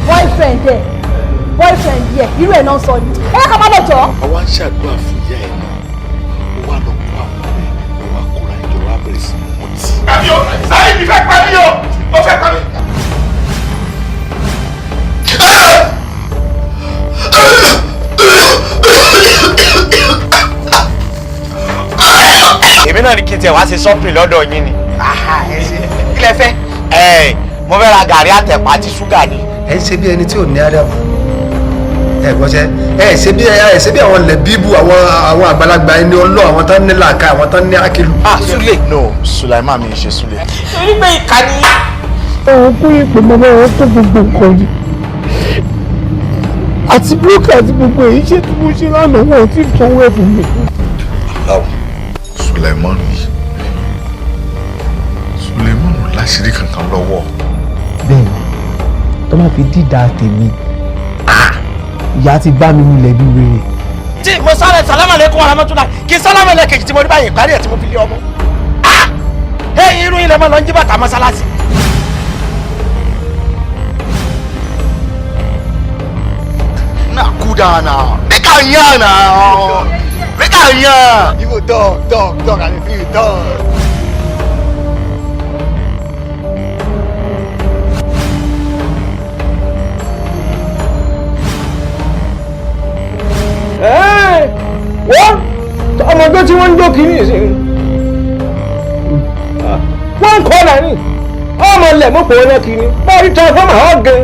Boyfriend ẹ, boyfriend yẹ, irú ẹ̀ náà sọ ni. Ẹ ká má lọ jọ. Àwa ń ṣàdúrà fún ìyá ẹ̀ náà. Ó wá lọ kó àwọn ọ̀rẹ́ ẹ̀ wá kóra ìjọ wá bẹ̀rẹ̀ sí ní mutí. Àbí o, sáyé mi fẹ́ pa mí o, ó fẹ́ pa mí. Èmi náà ní kí n tiẹ̀ wá ṣe shopping lọ́dọ̀ yín ni. Kí lẹ fẹ́? Ẹ mo fẹ́ ra gàrí àtẹ̀pà àti ṣúgà ni. Ẹ ń ṣe bí ẹni tí ò ní ádámù, ẹ gbọ́sẹ̀, ẹ ṣe bí àwọn lẹ́bíbù, àwọn àgbàlagbà ẹni ọlọ́, àwọn tán ní làákà, àwọn tán ní àkìlù. Ah, Sule. No, Sulaiman mi ṣe Sule. Torí pé ìkà ni. Àwọn kó ìpè mọ́ bá wọn kó gbogbo nǹkan ni àti búrókà àti gbogbo èyí ṣé tí mo ṣe lánàá, wọn ò tí ì sanwó ẹ̀ fún mi. Sulaiman yìí, Sulaiman ò láṣìírí kankan lọ́wọ́. Bẹ́ẹ̀ni, tó máa fi dídá tèmi, ìyá ti bá mi nílẹ̀ bí wèrè. Tí mo sáré sálámà lẹ́kùn warahmatullahi kí sálámà lẹ́kejì tí mo rí báyìí ìparí ẹ̀ tí mo fi lé ọmọ. Ẹ̀yin irú ilẹ̀ máa lọ ń jí bàtà mọ́sálásí. Na cool down now. Make I yarn now. Make I yarn. You go talk, talk, talk, and if you talk. Wọ́n ọmọdé tí wọ́n ń jó kínní ìsìn wọ́n ń kọ́ lání ọmọ ilẹ̀ mọ́pọ̀ wọn kínní báyìí transformer ọ̀gẹ̀.